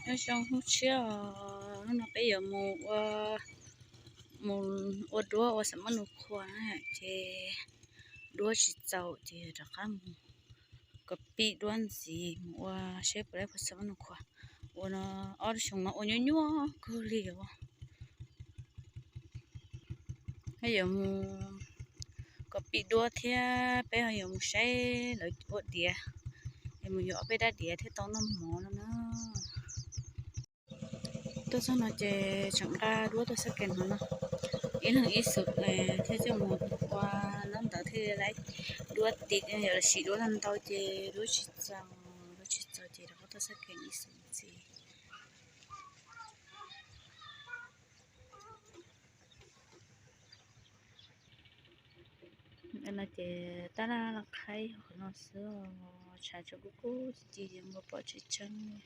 Nyob zoo hnub tshiab os, hnub no peb yuav mus ua, mus ua duab ua xam mab nus khua na, ces duab tsis txaus ces rov qab mus kom pij duab ntxiv mus ua seb puas tau xam mab nus khua. Ua no ob lub xyoo no ua nyuaj nyuaj kawg li os. Peb yuav mus kom pij duab thiab peb ho yuav mus saib lawv ua diav, es mus yuav ob peb rab diav thiab tau noj mov no na. Tuaj txog no ces tseem nqa duab tuaj xab kees no no, ib leeg ib xub thiab coj mus ua nab ntawd thiaj li duab ti, yog lawv siv duab ntau ntau ces duab tsis txaus, duab tsis txaus ces rov qab tuaj xab kees ib xub ntxiv. No ces tab laj laj qhaib qhov no xwb, tshav tsuas kub kub ci ci, nkaus pom tseeb tseeb li.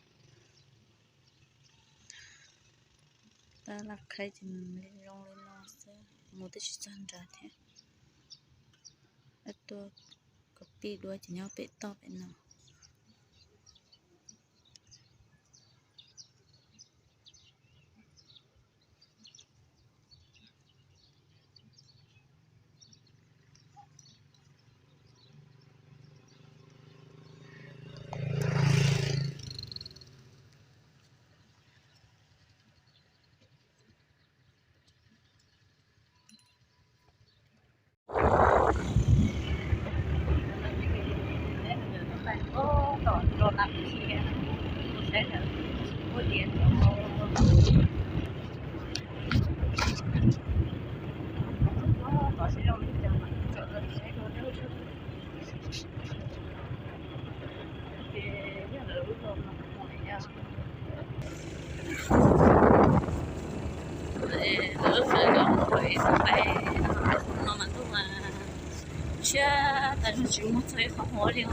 Tab laj qhaib ces zoo li no xwb, mus twb tsis txog nrad thiab. Tuaj kom pij duab ces nyob pem toj pem no. Lawv lub sawv daws ib tug pais no mas ntuj mas siab tas zog tsis muaj txog ib qho huab li os.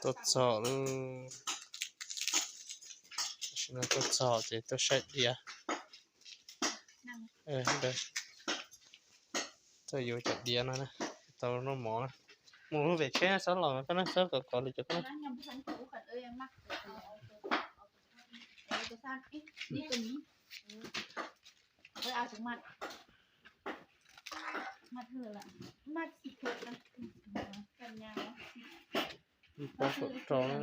Tuaj txog lawm, tam sim no tuaj txog ces tuaj saib diav. Tuaj yuav cov diav no na, tau noj mov na. Mus lub pem tsheb xob los koj na, xob kom kov li cov koj na. Ib pob saum rau na.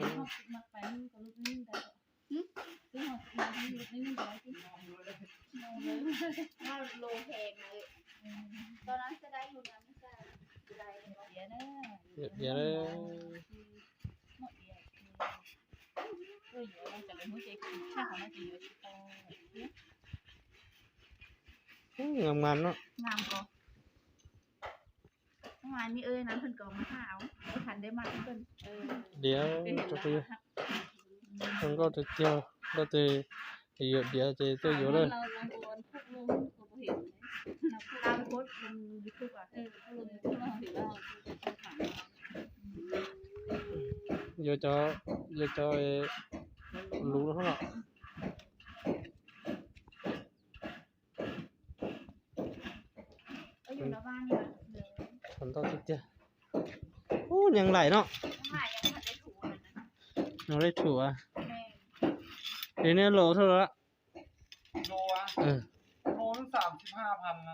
Yog diav na. Ngam ngam no. Diav rau kuv, zoo nkauj tiag tiag, nkauj tiag, yuav diav ces tuaj yuav lawm. Yuav cov, yuav cov luv no los. Ntau tiag tiag. Ub, nyeej laim no. Nyeej laim, nyeej laim. Mus dej thum a. Li nej los thawj lawm.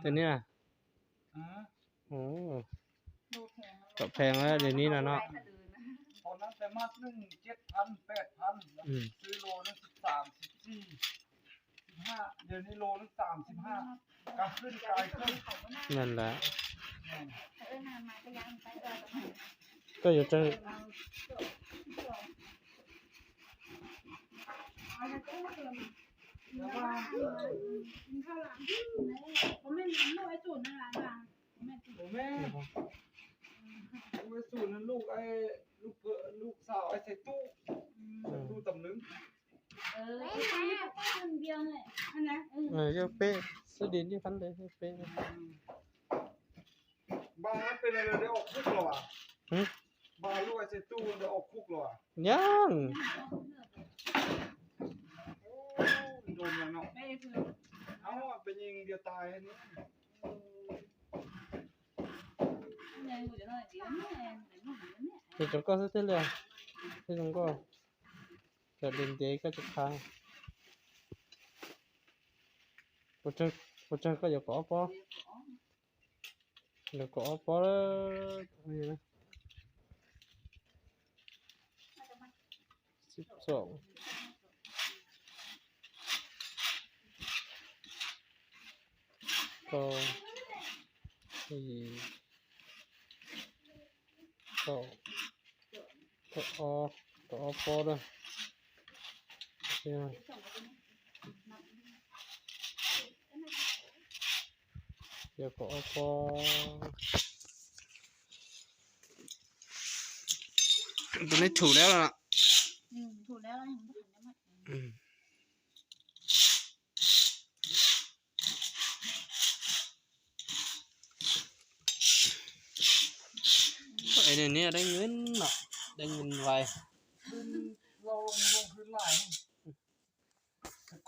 Tus nej a. Kom pheej li nej no no. Nan lawm. Koj yuav tau. Yog peb xwb, di nij phab ntawd yog peb. Npaj pem no lawv de ob khub los as? Npaj lub a ces tu de ob khub los as? Nyab. Peb yeej ntiav tais ne. Ces tsoom koj xwb thiaj li, thiaj zoo nkauj. Cov ntiav ntiav koj tsis qha. Puas tsawg koj yuav kom ob pob? Yuav kom ob pob. Xib xoom, rau, yim, kaum, kaum ob, kaum ob pob na. Yog kaum ob pob. Tus neb thum lawm los? Es nws niaj dab nywj no, dab nywj vais.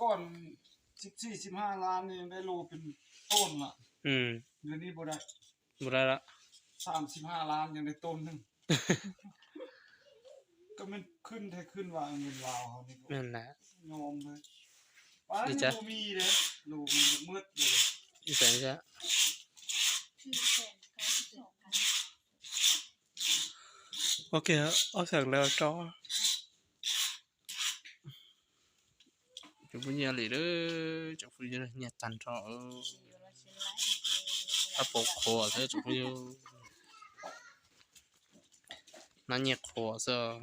Koj xib xij xib haj lab ne, dai lus pes tooj lawm. Ua li ua li, xab xib haj lab yeej dai tooj neeg. Koj mej khwb thaij khwb vas nws laus li. Ua kiag ob xeem lawv rau. Tsoom phooj ywg li lawm, tsoom phooj ywg nyiaj tag nrho. Ab, pom qhuav xwb tsoom phooj ywg. Nab nyiaj qhuav xwb.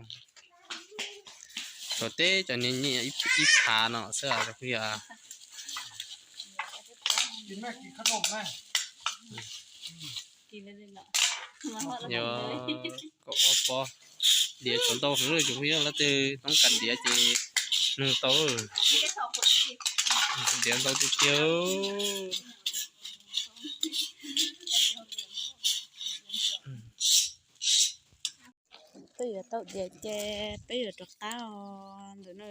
Thaum teb cov niag nyiaj ib phav no xwb os tsoom phooj ywg. Yog kaum ob pob, diav tshuav ntau heev li tsoom phooj ywg, leej twg toob kas diav ces nug tau. Diav ntau tiag tiag. Peb yuav tau diav ces peb yuav rov qab ntawm no,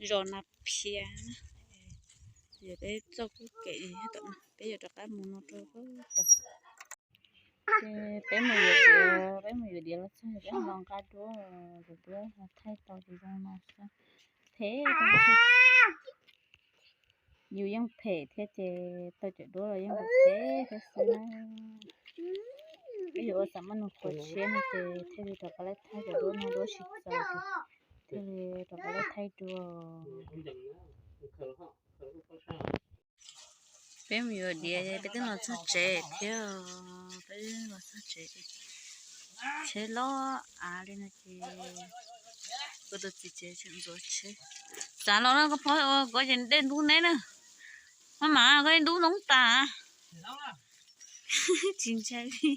zos Nas Phiav na. Yog peb txoj kub kem tom no, peb yuav rov qab mus no rau tom. Ces peb mus yuav diav, peb mus yuav diav los txog peb los nqa duab, yuav duab los thaij tau ces zoo no xwb. Phem, yus yeej phem thiab ces tau cov duab los yeej phem thiab xwb na. Peb yuav ua xam maj nug qhuav tshiab no ces thiaj li rov qab lawv thaij cov duab no duab tsis txaus, thiaj li rov qab lawv thaij dua. Peb mus yuav diav, peb twb los txog tsev thiab, peb los txog tsev, tsheb loj av li no ces kuv tus txiv tsev tseem ntxuav tsheb. Xav los no koj phob ua koj ces dej ntub neb na. Maj mam koj dej ntub noob tas. Tsis ntshai li,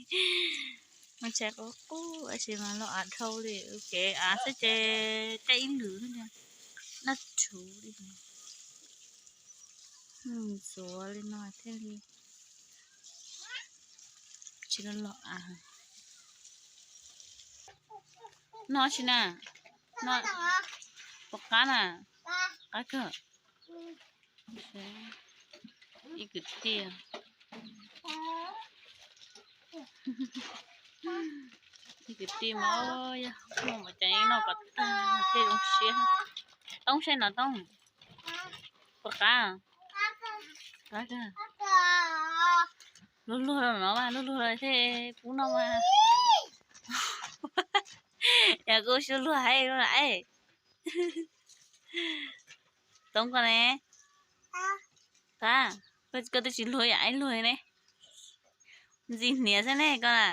mas ntshai qub qub tab sis mas los av dhau li, kev av xwb ces caij ib lwm, naj rhuv li. Ntxuav li no thiaj li tsis los av. Noj tsi na, noj puas qab na, qab kawg. Ib kwv tij, ib kwv tij mas yog muaj mas cas yeej noj kom tag thiaj zoo siab. Toob saib no Toob, puas qab? Qab kawg. Luag luag no mas, luag luag thiaj pub noj mas. Yog kuv xub luag heev lawm. Toob koj ne? Qab, koj twb tsis luag yam ib luag ne. Ntxim hniav xwb ne koj na.